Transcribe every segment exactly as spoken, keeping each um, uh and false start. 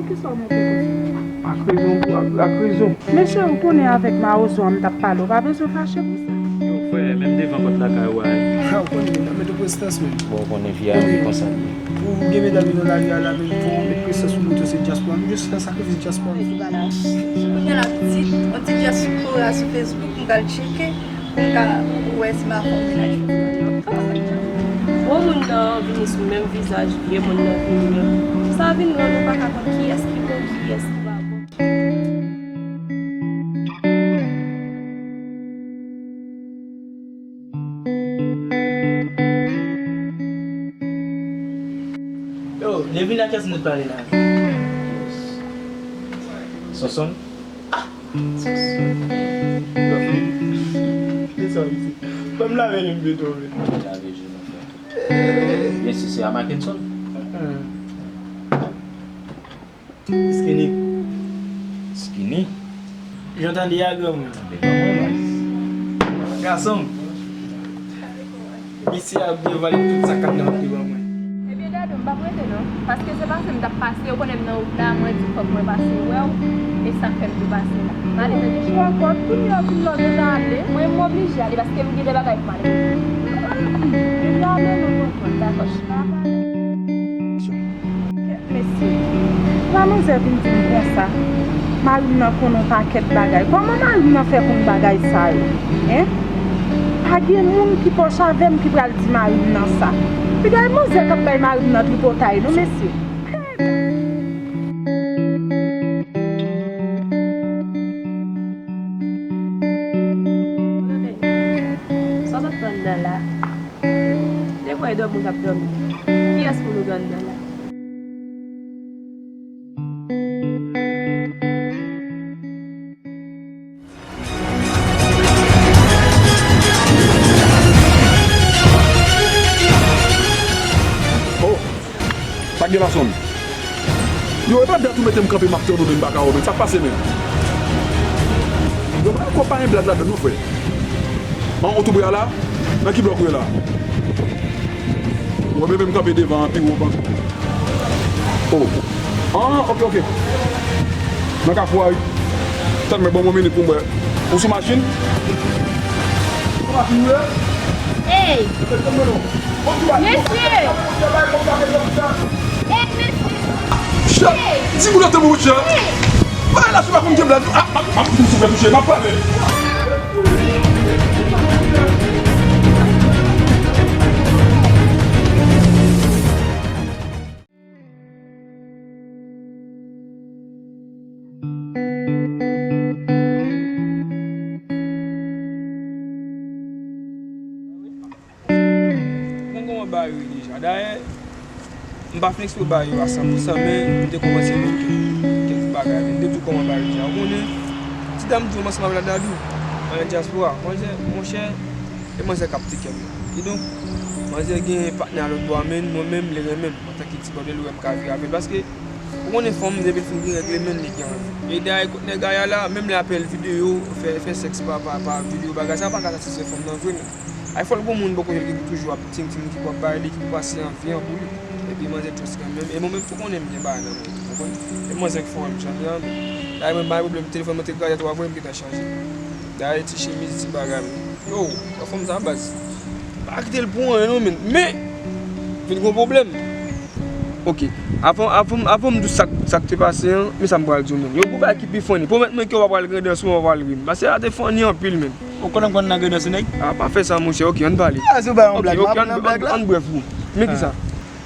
Poukisa w monte konsa? Ak rezon, ak, ak rezon. Mesye, ou konnen avèk mawozo an m t ap pale, ou pa bezwen fache pou sa. Yo, frè, menm devan pòt lakay ou a. Ha, ou konnen, m ap mete prezistans menm. Bon, ou konnen vi a, vi konsa l ye. Pou gen medam yo nan lari a la, menm fò w met prezistans sou moto, se dyaspora. M jis fè sakrifis dyaspora. Kounye a la, pitit, yon ti dyaspora sou Facebook, m pral tcheke. Ou ka wè si m ap fè yon mennaj. Gwo moun nan vini sou menm vizaj vye moun nan vini an. Sa vin rann ou pa ka konn kiyès ki bon, kiyès ki pa bon. Yo, Nevin, a kiyès nou t pale la? Sonson? Love you. Listen, listen. Ban m lave je m pito, men. Lave je nou, frè. Byen si se a Mackenson. Skinny. Skinny? Jan tande a, granmoun. Tande granmoun, baz. Gason. Mesye ap devwale tout sa k ap nan vant li ban mwen. Ebyen, Dadou, m p ap rete non. Paske se pase m t ap pase, ou konnen m nan wout la, mwen di fòk mwen pase wè w, e sa k fè m tou pase la. M ale tande. Ou ankò, kounya w vin lòd ou ta ale? Mwen, m oblije ale, paske m gen de bagay pou m ale. Ebyen, ale non, tonton. Dakò, chita. Kèt mesye, la manzè vin di m konsa, mari m nan konnen yon pakèt bagay. Kòman mari m nan fè konn bagay sa yo? Hein? Pa gen moun ki pwòch avè m ki pral di mari m nan sa. Pi gade manzè k ap bay mari m nan tripotay non, mesye. Sa w sot pran nan la? Depi w wè dòmi w t ap dòmi. Kiyès pou nou gen anndan la? Oh! Sa k gen la sonn? Yo, e pa dat ou mete m kanpe m ap tann ou, men m pa ka wè w, men sa k pase menm? Yo, pa ankò pa gen blag ladan non, frè. An, ou tou pre a la? Nan ki blòk ou ye la? Ou wè, men m kanpe devan an pi wo, panse. Oh. Ah, ok, ok. Nan kafou a, wi. Tann mwen, ban mwen yon minit pou m wè. Ou sou machin? Ou sou machin, ou ye? Hey! Mesye! Hey, mesye! Chè, hey! Di moun yo tann mwen, chè. Hey! Bagay la, se pa konn gen blag. Ah, ah, ah, m sou fè touche, m ap pale. Mwen konn kòman bagay yo ye deja. Dayè, m pa fin eksplike bagay yo a san pou san, men m te kòmanse vin kèk, kèk bagay. Men m te di w kòman bagay yo deja. Ou konnen, ti dam di w m ansanm avè l la Dadou, nan dyaspora. Manzè, monchè, e manzè k ap tike m nan. Kidonk, manzè gen patnè a lòt bò a, men mwen menm, li renmen m. Antanke ti bòdèl, ou wè m ka viv avè l. Paske, ou konnen fanm, depi l fin gen règ li, men li gen anvi. E dayè, kot nèg a ye a la, menm lè apèl videyo, fè, fè sèks pa, pa, pa videyo, bagay sa pa ka satisfè fanm nan vre, men. Ay, fò l gon moun bò kote l ki toujou ap ting, ting, ki pou ap bay li, ki pou pase anvi an pou li. Epi manzè just renmen m. E mwen menm tou konnen m gen bagay nan mwen tou, konprann? E manzè k fè w wè m chanje an, men. Dayè, mwen pa gen pwoblèm, telefòn mwen te kraze a twa vre, m gentan chanje. Dayè, ti chemiz, ti bagay, men. Yo, wè fanm sa, baz. Pa kite l pou anyen non, men. Men, vin gon pwoblèm. Ok. Avan, avan, avan m di w sa, sa k te pase an, men sa m pral di w, men. Yo, gon bagay ki pi funny. Pwomèt mwen ke w pa pral grandans, w pa pral ri m. Paske sa te funny anpil, men. Ou konnen m konn nan grandans, nèg? Ah, pa fè sa, monchè. Ok, ann pale. Ah, se w bay yon blag, m ap nan blag la. An brèf, bro. Men ki sa?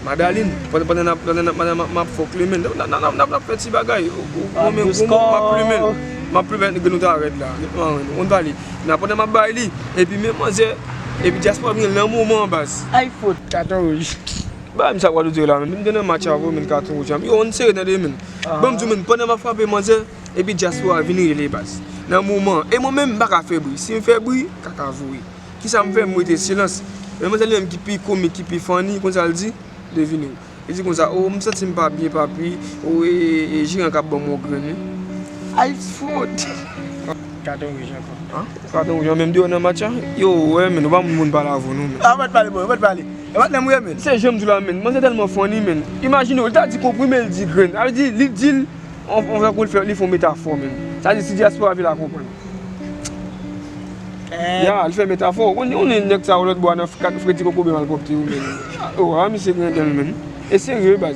Madaline, pandan, pandan n ap, pandan n ap, pandan m ap, m ap fòk li, men. N ap, n ap, n ap, n ap fè ti bagay. Ou, ou, mwen menm, gon mò, m ap plumen l. M ap plumen l, nou ta rèd la. Ou konn pale. Men pandan m ap bay li, epi men manzè, epi dyaspora vin nan moman an, baz. Ay, fout, katon wouj. Bagay m sa pral di w la, men. M te nan match avè w, men, katon wouj an. Yo, ann sere tande, men. Ban m di w, men, pandan m ap frape manzè, epi dyaspora vin rele, baz. Nan moman an. E mwen menm, m pa ka fè bri. Si m fè bri, kaka voye. Kisa m fè? M rete silans. Men manzè li menm ki pi komik, ki pi funny, konn sa l di? Devine. Li di konsa, "O, m santi m pa byen, papi. O, e, e, e, jeran k ap ban m yon grenn, wi." Ay, fout! Katon wouj ankò. An? Katon wouj an menm deyò nan match la? Yo, wè, men, ou pa moun moun pale avè nou, men. A, mèt pale, bro, mèt pale. E patnè m wi, men. Se jan m di w la, men. Manzè tèlman funny, men. Imajine w, li ta di konprime, li di grenn. Sa vle di, li di l, on, on fè kou l fè, li fè yon metafò, men. Sa vle di, si dyaspora vle la konprann. Eh. Ya, li fè metafò. Ou konnen, ou konnen nèg sa yo lòt bò a nan kat fredi kokobe malpwòpte yo, men. Oh, a, misye grandèl, men. E serye, baz.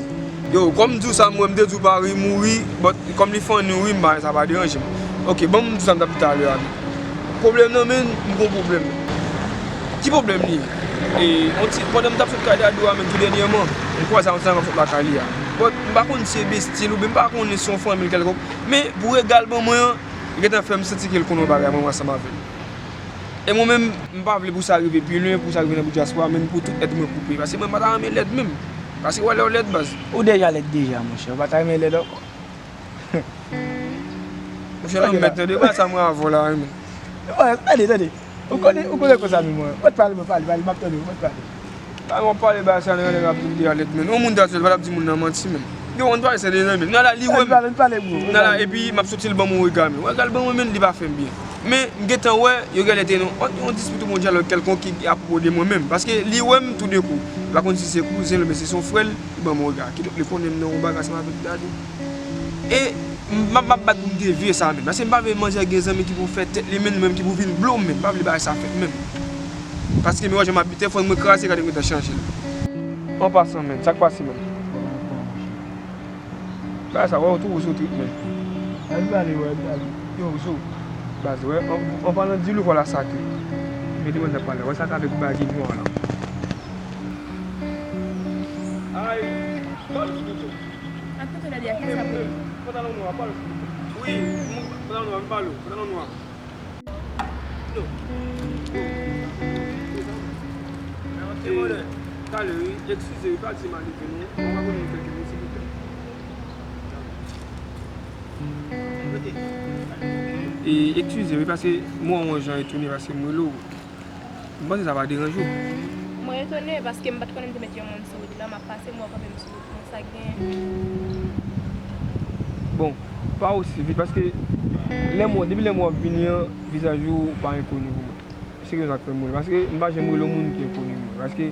Yo, kòm m di w sa, mwen, m te di w Paris mouri, but kòm li funny, wi, m pa, sa pa deranje m. Ok, ban m di w sa m t ap di talè a, men. Pwoblèm nan, men, m gon pwoblèm. Ki pwoblèm li ye? E, on ti, pandan m t ap sot kay Dadou a, men, tou dènyèman, m kwaze a yon ti nèg k ap sot lakay li a. But, m pa konn si se besti l oubyen m pa konnen si se yon fanmi l kèlkonk, men, pou rega l ban mwen an, li gentan fè m santi ke l konnen yon bagay mwen ansanm avè l. E mwen menm, m pa vle pou sa rive pi lwen, pou sa rive nan bout dyaspora, men pou tout èt mwen koupe. Paske mwen pa ta renmen lèd menm. Paske w wè lè w lèd, baz. Ou deja lèd deja, monchè. Ou pa ta renmen lèd ankò. Monchè, nan mèt tande, pa sa mwen avè w la, wi, men. Wè, tande, tande. Ou konnen, ou konnen konsa, men mwen. Mwen pale, mwen pale, pale, m ap tande, mwen pale. Sa mwen pale ba sa nan nèg ap di m de alèt, men. Yon moun ta di l, pa t ap di moun nan manti, men. Yo, ann pale sa de nan, men. Nala, li wè m. Ann pale, ann pale, bro. Nala, epi m ap soti l ban m yon rega, men. Wè, rega l ban mwen, men, li pa fè m byen. Men, m gentan wè, yo genlè te nan yon, yon dispit oubyen yon dyalòg kèlkonk ki apwopo de mwen menm. Paske li wè m toudenkou. Li pa konn si se kouzen l oubyen si se yon frè l, li ban m yon rega. Kidonk, li konnen m nan yon bagay ansanm avèk Dadou. E m ap, m ap bat pou m devye sa menm. Paske m pa vle manzè gen zanmi ki pou fè tèt li menm, menm ki pou vin blo m menm. M pa vle bagay sa fèt menm. Paske m wè jan m ap bite, fò mwen kraze, gade m gentan chanje l. An pasan menm, sa k pase menm? Bagay sa, wè, w tou, w sou trip menm. Al pale, wè, al pale. Yo, w sou. Baz, wè, an, an palan di l ou fò la sa ke. Mete mwen nan pale, wè sa k avèk bagay nwa la. Ay, pale sou tou. Ak tout lè a, kisa pou li? Pantalon nwa, pale sou tou. Wi, pantalon nwa, m pale w, pantalon nwa. Non. Yo. Yo. Yo. Talè, wi. Eskize, wi, pa di m ale vin, non. Mwen pa konnen m fè ke nou, silvouplè. E, eskize, wi, paske mwen yon jan etone paske m rele w. M panse sa pa deranje w. Mwen etone paske m pa t konnen m te met yon moun sou wout la, m ap pase, m wè w kanpe m sou wout mwen, sa k genyen? Bon, pa osi vit, paske lè m wè, depi lè m wè w ap vini an, vizaj ou pa enkoni pou mwen. Se rezon k fè m rele, paske m pa janm rele yon moun ki enkoni pou mwen. Paske,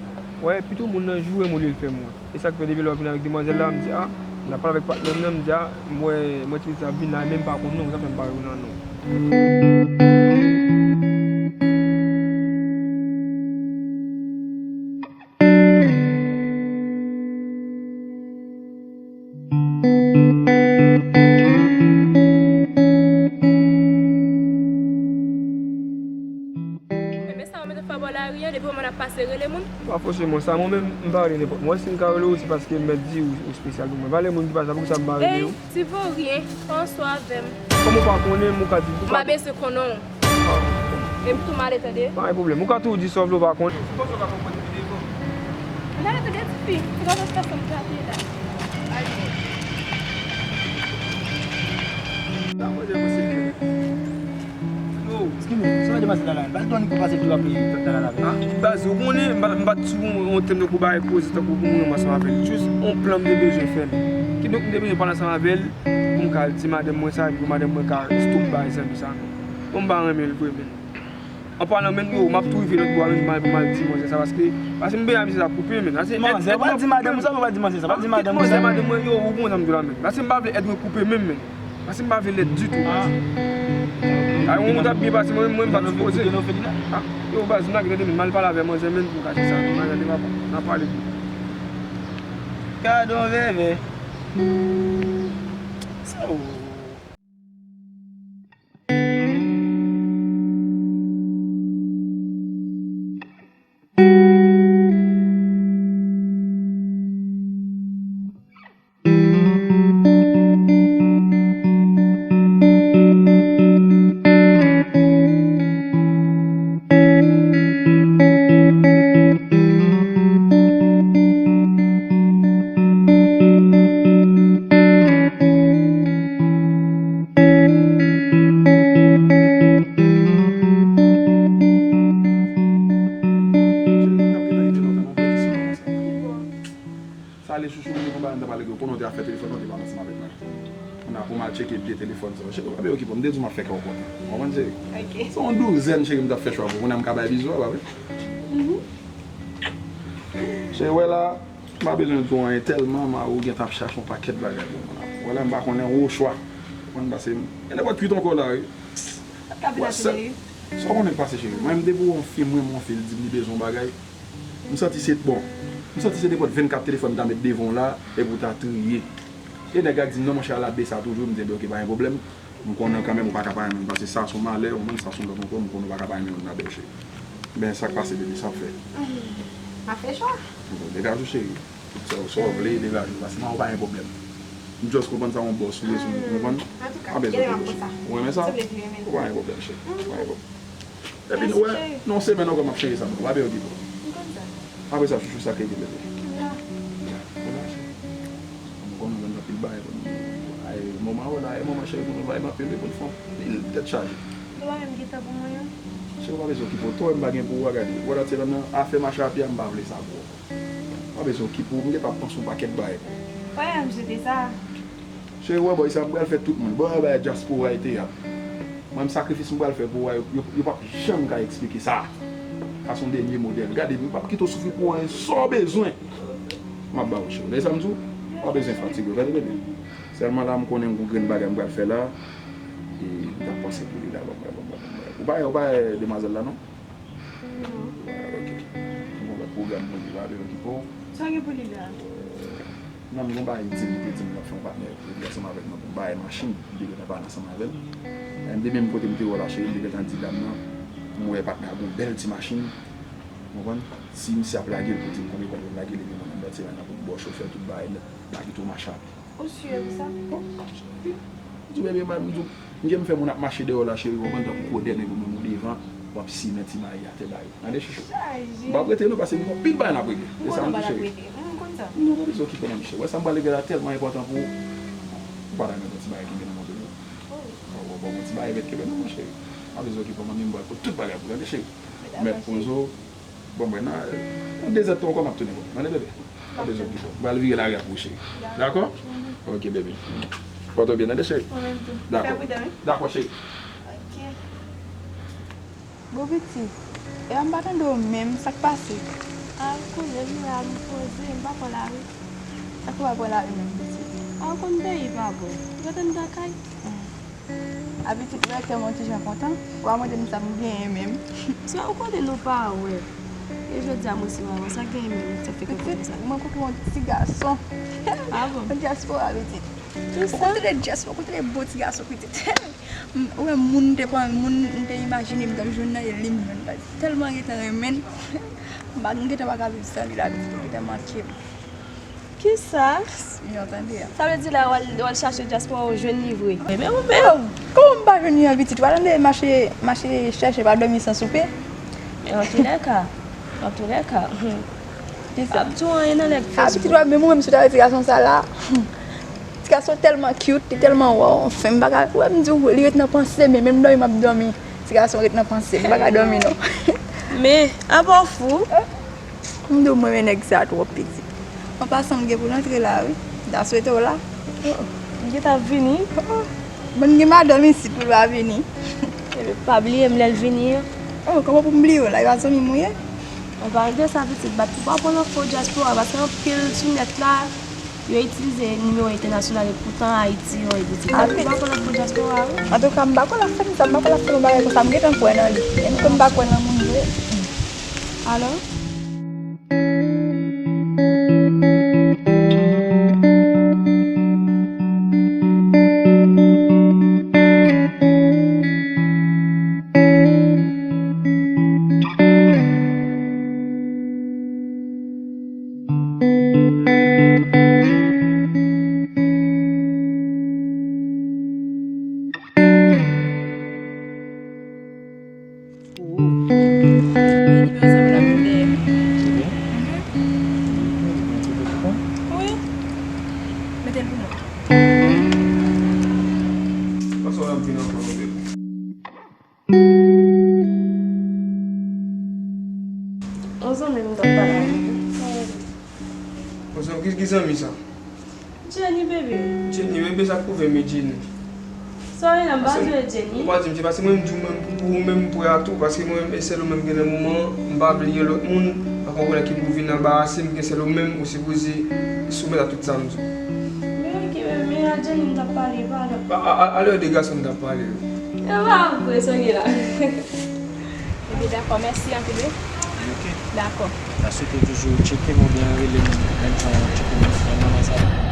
wè, pito moun nan joure m olye l fè m wont. E sa k fè depi lè w ap vin avèk demwazèl la, m di, a, m ap pale avèk patnè m nan, m di, a, m wè, m wè ti mesye ap vin la, men m pa konn non, sa fè m pa rele w nan non. Men sa w mete fè bò lari an, depi w wè moun ap pase, rele moun. Pa fòse mwen sa, mwen menm, m pa rele nenpòt moun. Mwen, si m ka rele w, se paske m mèt di ou, ou espesyal pou mwen. Pa rele moun ki pa sa, poukisa m pa rele yo? Ey, ti voryen, pa anso avè m. Kòman w pa konnen m, ou ka di, ou ka... M pa bezwen konnen w. Ah. E m tou m ale, tande. Pa gen pwoblèm. Ou ka tou di sa w vle, ou pa konnen. Ou panse w ka konprann pi devan. N ale, tande, tifi. Se pa pèsonn k ap ye la. Ay, non. Sa mwen di, mwen se Yo. Excuse me, sa w demwazèl la la, pa t gen annik pou pase tou apre pèp la la la. Ah, baz, ou konnen, m pa, m pa t sou yon, yon tèm tankou bagay koze, tankou pou mwen ansanm avè l. Jis yon plan m te bezwen fè, men. Kidonk, m te bezwen pale ansanm avè l, pou m ka al di madanm mwen sa, epi pou madanm mwen ka stop bagay zanmi sa, men. Bon, m pa renmen l vre, men. An palan, men, yo, m ap tou rive lòt bò a, men, pou m al, pou m al di manzè sa, paske, paske m bezwen avè misye sa koupe, men. Manzè, w pa di madanm ou sa, w pa di manzè sa, w pa di madanm ou sa. Manzè, madanm mwen, yo, ou konn sa m di w la, men. Paske m pa vle èt mwen koupe menm, men. Paske m pa vle lèd ditou. Ah. Ay, yon moun t ap byen pase, mwen, mwen, m pa t sipoze. Ah, yo, baz, m lage tande, men, m al pale avè manzè, men, pou kache sa, manzè, n a pale. Gadon vèvè. Sa ou. Sa ale chouchou, mwen te konn pale, mwen te pale, konnen w te ap fè telefòn nan, w te pale ansanm avèk mwen. Kounya pou m al tcheke vye telefòn sa yo. Cheri, w pa bezwen okipe w, m te di w m ap fè kè w kontan. W konprann, cheri? Ok. Se yon douzèn, cheri, m t ap fè chwa pou ou. Kounya m ka bay bizou a, pa vre? Mhm. Cheri, wè la, m pa bezwen di w anyen tèlman, ma ou gentan ap chache yon pakèt bagay pou mwen la. Wè la, m pa konnen ou chwa. Ou konn pase m. E nenpòt kuit ankò la, wi. Sa k ap vin ap cheri? Sa w konnen k pase, cheri? Mwen, m depi yon fi, m renmen yon fi, l di m li bezwen yon bagay. M santi se, bon, m santi se nenpòt vennkat telefòn m ta met devan w la, epi w ta triye. E nèg la k di m, "Non, monchè, al ap bese a toujou." M di, "Ebyen, oke, pa gen pwoblèm." M konnen kanmenm ou pa ka pa renmen m, paske sa se yon malè, ou menm sa se yon lòt ankò, m konnen ou pa ka pa renmen moun nan, bèl cheri. Men sa k pase, bebe, sa w fè? M ap fè chwa. Bon, degaje w, cheri. Sa w, sa w vle, degaje w, paske mwen ou pa gen pwoblèm. M just konprann sa yon bòs ou ye sou mwen, ou konprann? Antouka, pa bezwen okipe w, cheri. Ou renmen sa? Ou pa gen pwoblèm, cheri. Ou pa gen pwoblèm. Epi nou wè, nan yon semèn ankò m ap cheri sa, pa bezwen okipe w. M konn sa. Apre sa, chouchou, sa k rete, bebe? M la. Ou la, cheri? M konnen w jwenn anpil bagay pou nou. Ay, moman w la, e moman cheri pou nou vibe anpil, wi, pou n fè anpil tèt chaje. Ou pa menm gen tan pou mwen, non? Cheri, ou pa bezwen okipe w twò, m pa gen pou ou a gade. Wè la, ti nan afè mache a pye a, m pa vle sa pou ou. Ou pa bezwen okipe w, m gentan ap panse yon pakèt bagay pou ou. Wè, m swete sa. Cheri, wè, bòy sa, m pral fè tout moun. Bòy, bagay dyaspora e teyat. Mwen, m sakrifis m pral fè pou ou a, yo, yo, yo p ap janm ka eksplike sa. Sa se yon dènye modèl. Gade, m p ap kite w soufri pou anyen, sa w bezwen. M ap ba ou, cheri. Ou tande sa m di w? Ou pa bezwen fatige w, tande, bebe. Sèlman la, m konnen m gon grenn bagay m pral fè la. E m t ap panse pou li la, ban m wè, ban m wè, ban m wè. Ou pa, ou pa wè demwazèl la, non? Non. Wè, ok. M gon lòt pwogram pou li, pa bezwen okipe w. Sa gen pou li la? Non, m gon bagay di m, li te di m l ap fè yon patnè pou li ansanm avèk mwen pou m bay machin. M te gentan pale ansanm avè l. Lè m te menm kote m te wè w la, cheri, m te gentan di dam nan, m wè patnè a gon bèl ti machin. Ou konprann? Si misye ap lage l pou di m konbyen kòb l lage l, epi mwen menm lòt semèn nan pou m ba w chofè tout bagay nèt, pa kite w mache a pye. Ou si de sa? Bon, m di w, bebe, m di w, m gen m fè moun ap mache deyò la, cheri, w konprann, tankou kodèn, epi w menm ou devan, w ap simen ti mayi atè ba yo. Tande, chouchou. M p ap rete non, paske m gon pil bagay n ap regle. Se sa m di, cheri. Non, pa bezwen okipe w non, cheri. Wè sa m pral regle la tèlman enpòtan pou ou. Ou pa ta renmen yon ti bagay kenbe nan manje w? Bon, bon, bon, ti bagay mèt kenbe nan manje w, cheri. Pa bezwen okipe w, manmi, m pral pot tout bagay pou ou, tande, cheri. Mèt poze w. Bon, mwen nan yon dezèdtan ankò m ap tounen, bon. Tande, bebe? Pa bezwen okipe w. M pral vire lari a pou ou, cheri. Dakò? Ok, bebe. Pòte w byen, tande, cheri? Ou menm tou. Dakò. Fè pridan, wi. Dakò, cheri. Ok. Bon, pitit, e a m pa tande w menm, sa k pase? A, ou konnen m la, m poze, m pa pran lari. Sa k ou pa pran lari menm, pitit? A, ou konn peyi pa bon. Ou gentan nan kay? A, pitit, ou wè kè mwen ti jan kontan. Ou pa mande m sa m genyen menm. Sa ou konnen nou pa wè. E jodi a mwen se maman, sa genyen menm, sa fè kè kontan sa. Pitit, mwen kote yon ti gason. A bon? Yon dyaspora, pitit. Ou kote de dyaspora, ou kote de bon ti gason, pitit. M, ou wè moun m te panse, moun m te imajine m t ap jwenn nan, e li m jwenn la. Tèlman gentan renmen l. M pa, m gentan pa ka viv san li la, pitit, ou gentan manke m. Kisa? Jan w tande a. Sa vle di la, w al, w al chache dyaspora, ou jwenn li vre. Men ou menm. Oh, kòman m pa jwenn li an, pitit? Ou pa tande mache, mache chèche pa dòmi san soupe? Men antoulèka, antoulèka, ap tou anyen nan nèg Facebook. A, pitit, ou wè, menm ou menm, si w ta wè ti gason sa la. Ti gason tèlman cute, li tèlman wow, anfen, m pa ka, ou wè, m di w, li ret nan panse m, menm dòmi m ap dòmi. Ti gason ret nan panse m, m pa ka dòmi non. Men, apa w fou? M di w, mwen renmen nèg sa twòp, pitit. An pasan, m gen pou l antre la, wi. M ta swete w la. M gentan ap vini. Bon, m gen madanm isit, pou l pa vini. Ebyen, pa bliye m lè l vini an. Oh, kòman pou m bliye w la? E pa zanmi m ou ye? An paran de sa, pitit, bat pou pa pran nan fo dyaspora, paske anpil sou nèt la, yo itilize nimewo entènasyonal, epoutan Ayiti yo ye, pitit. Bat pou pa pran nan fo dyaspora, wi. Antouka, m pa kwè l ap fè m sa, m pa kwè l ap fè yon bagay konsa, m gentan kwè nan li. E m kwè m pa kwè nan moun vre. Alò? Wi, li pa zanmi la pou dèyè. Se vre? Mhm. Wi. Mete l pou mwen. Panse w ap vin ankò, bebe. Yon zanmi m t ap pale avèk ou. Yon zanmi, ki, ki zanmi sa? Jenny, bebe. Jenny, bebe, sa k pwouve m, Jenny? Sorry, nan, m pa jwe Jenny. Ou pa di m, se paske mwen, m di w menm, pou ou menm, m prè a tou, paske mwen, e sèl ou menm gen nan moman, m pa vle gen lòt moun, ankò, wè ki pou vin anbarase m, gen sèl ou menm, ou sipoze soumèt a tout sa m di w. Men ok, men, men a Jenny m t ap pale, padon. A, a, a, alè de gason m t ap pale. Yo pa vre, sa gen la. Ebyen, dakò, mèsi anpil, wi. Ok. Dakò. Nan swete toujou tcheke m oubyen rele m, menm jan w tcheke m nan moman sa.